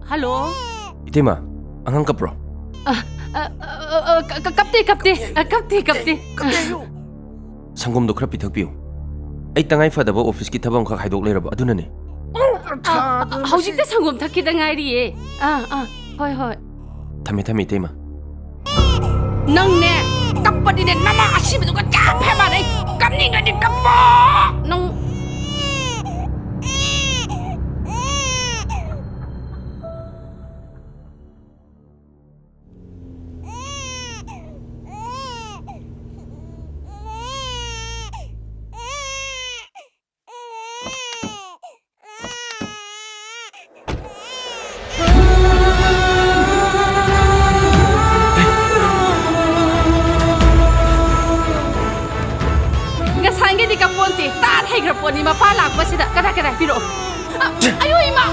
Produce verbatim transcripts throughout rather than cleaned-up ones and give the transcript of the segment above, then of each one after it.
Hello. ꯏꯇꯩꯃ, ꯑꯉꯥꯡ ꯀꯞꯄ꯭ꯔꯣ? ꯑ, ꯑ, ꯑ, ꯑ, ꯀ-, ꯀ-, ꯀꯞꯇꯦ, ꯀꯞꯇꯦ꯫ ꯑ, ꯀꯞꯇꯦ, ꯀꯞꯇꯦ꯫ ꯀꯞꯇꯦ ꯍꯥꯏꯌꯨ꯫ ꯁꯪꯒꯣꯝꯗꯣ ꯈꯔ ꯄꯤꯊꯛꯄꯤꯌꯨ꯫ ꯑꯩ ꯇꯉꯥꯏ ꯐꯗꯕ ꯑꯣꯐꯤꯁꯀꯤ ꯊꯕꯛ ꯑꯃꯈꯛ ꯍꯥꯏꯗꯣꯛ ꯂꯩꯔꯕ, ꯑꯗꯨꯅꯅꯦ꯫ ꯑꯣ, ꯑ, ꯊꯥꯗꯣ ꯑ, ꯍꯧꯖꯤꯛꯇ ꯃꯁꯤ꯫ ꯁꯪꯒꯣꯝ ꯊꯛꯈꯤꯗ ꯉꯥꯏꯔꯤꯌꯦ꯫ ꯑꯥ, ꯑꯥ, ꯍꯣꯏ, ꯍꯣꯏ꯫ ꯊꯝꯃꯦ, ꯊꯝꯃꯦ, ꯏꯇꯩꯃ꯫ ꯅꯪꯅꯦ, ꯀꯞꯄꯗꯤꯅꯦ, ꯅꯃꯥ ꯑꯁꯤꯕꯗꯨꯒ ꯆꯞ ꯍꯦꯛ ꯃꯥꯟꯅꯩ꯫ ꯀꯞꯅꯤꯡꯉꯗꯤ ꯀꯞꯄꯣ꯫ ꯅꯪ ꯉꯁꯥꯏꯒꯩꯗꯤ ꯀꯞꯄꯣꯟꯇꯦ, ꯇꯥꯠ ꯍꯩꯈ꯭ꯔ ꯄꯣꯠꯅꯤ ꯃꯄꯥ ꯂꯥꯛꯄꯁꯤꯗ꯫ ꯀꯗꯥꯏ, ꯀꯗꯥꯏ, ꯄꯤꯔꯛꯑꯣ꯫ ꯑ, ꯑꯌꯣ, ꯏꯃꯥ!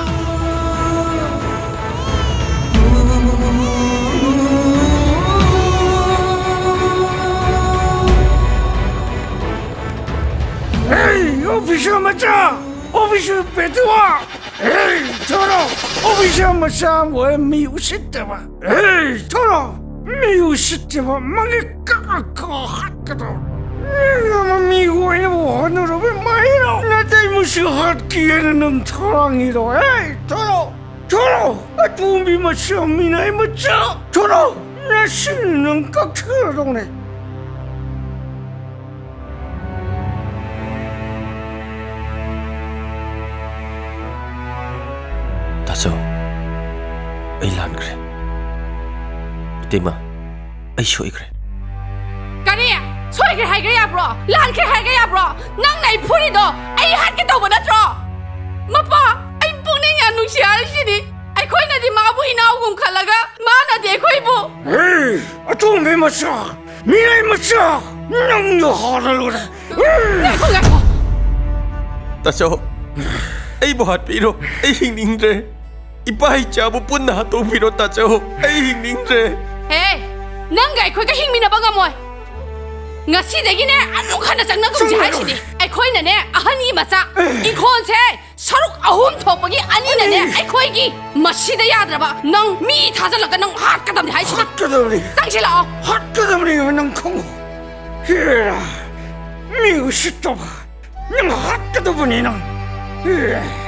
Hey, officer ꯃꯆꯥ! Officer ꯄꯦꯇꯨꯋꯥ! Hey, ꯊꯣꯔꯣ! Officer ꯃꯆꯥ ꯑꯣꯏ ꯃꯤ ꯎꯁꯤꯠꯇꯕ! Hey, ꯊꯣꯔꯣ! ꯃꯤ ꯎꯁꯤꯠꯇꯕ! ꯃꯥꯒꯤ ꯀꯥ ꯀꯥ ꯍꯥꯠꯀꯗꯧ! ꯅꯪ ꯑꯃ ꯃꯤ ꯑꯣꯏꯅꯕ ꯍꯣꯠꯅꯔꯨꯕ ꯃꯍꯩꯔꯣ? ꯅꯇꯩ ꯃꯁꯨ ꯍꯥꯠꯀꯦꯅ ꯅꯪ ꯊꯣꯔꯥꯡꯉꯤꯔꯣ? Hey, ꯊꯣꯔꯣ! ꯊꯣꯔꯣ! ꯑꯇꯣꯝꯕꯤ ꯃꯆꯥ, ꯃꯤꯅꯥꯏ ꯃꯆꯥ! ꯊꯣꯔꯣ! ꯉꯁꯤꯅ ꯅꯪ ꯀꯛꯊꯔꯗꯧꯅꯦ! ꯇꯥꯆꯧ, ꯑꯩ ꯂꯥꯟꯈ꯭ꯔꯦ꯫ ꯏꯇꯩꯃ, ꯑꯩ ꯁꯣꯏꯈ꯭ꯔꯦ꯫ ꯀꯔꯤ? ꯁꯣꯏꯈ꯭ꯔꯦ ꯍꯥꯏꯒꯦ ꯌꯥꯕ꯭ꯔꯣ? ꯂꯥꯟꯈ꯭ꯔꯦ ꯍꯥꯏꯒꯦ ꯌꯥꯕ꯭ꯔꯣ? ꯅꯪꯅ ꯑꯩ ꯐꯨꯔꯤꯗꯣ ꯑꯩ ꯍꯥꯠꯀꯦ ꯇꯧꯕ ꯅꯠꯇ꯭ꯔꯣ? ꯃꯄꯥ, ꯑꯩ ꯄꯨꯛꯅꯤꯡ ꯌꯥꯝ ꯅꯨꯡꯁꯤ ꯍꯥꯏꯔꯤꯁꯤꯗꯤ꯫ ꯑꯩꯈꯣꯏꯅꯗꯤ ꯃꯥꯕꯨ ꯏꯅꯥꯎꯒꯨꯝ ꯈꯜꯂꯒ ꯃꯥꯅꯗꯤ ꯑꯩꯈꯣꯏꯕꯨ꯫ ꯍꯦ, ꯑꯇꯣꯝꯕꯤ ꯃꯆꯥ, ꯃꯤꯔꯩ ꯃꯆꯥ, ꯅꯪꯅ ꯍꯥꯟꯅ ꯂꯣꯏꯔꯦ꯫ ꯉꯥꯏꯈꯣ, ꯉꯥꯏꯈꯣ꯫ ꯇꯥꯆꯧ, ꯑꯩꯕꯨ ꯍꯥꯠꯄꯤꯔꯣ꯫ ꯑꯩ ꯍꯤꯡꯅꯤꯡꯗ꯭ꯔꯦ꯫ ꯏꯄꯥ ꯏꯆꯥꯕꯨ ꯄꯨꯟꯅ ꯍꯥꯠꯇꯣꯛꯄꯤꯔꯣ, ꯇꯥꯆꯧ꯫ ꯑꯩ ꯍꯤꯡꯅꯤꯡꯗ꯭ꯔꯦ꯫ ꯍꯦ, ꯅꯪꯒ ꯑꯩꯈꯣꯏꯒ ꯍꯤꯡꯃꯤꯟꯅꯕ ꯉꯝꯃꯣꯏ꯫ ꯉꯁꯤꯗꯒꯤꯅꯦ ꯑꯃꯨꯛ ꯍꯟꯅ ꯆꯪꯅꯒꯨꯝꯁꯦ ꯆꯪꯉꯔꯣꯏ꯫ ꯍꯥꯏꯁꯤꯅꯤ꯫ ꯑꯩꯈꯣꯏꯅꯅꯦ ꯑꯍꯟꯒꯤ ꯃꯆꯥ, ꯏꯪꯈꯣꯜꯁꯦ ꯁꯔꯨꯛ ꯑꯍꯨꯝ ꯊꯣꯛꯄꯒꯤ ꯑꯅꯤꯅꯅꯦ ꯑꯅꯤ꯫ ꯑꯩꯈꯣꯏꯒꯤ꯫ ꯃꯁꯤꯗ ꯌꯥꯗ꯭ꯔꯕ ꯅꯪ ꯃꯤ ꯊꯥꯖꯤꯜꯂꯒ ꯅꯪ ꯍꯥꯠꯀꯗꯕꯅꯤ ꯍꯥꯏꯁꯤꯅꯤ꯫ ꯍꯥꯠꯀꯗꯕꯅꯤ꯫ ꯆꯪꯁꯤꯜꯂꯛꯑꯣ꯫ ꯍꯥꯠꯀꯗꯕꯅꯤ ꯅꯪ ꯈꯪꯉꯨ꯫ ꯍꯦꯔꯥ, ꯃꯤ ꯎꯁꯤꯠꯇꯕ꯫ ꯅꯪ ꯍꯥꯠꯀꯗꯕꯅꯤ ꯅꯪ꯫ ꯍꯦ꯫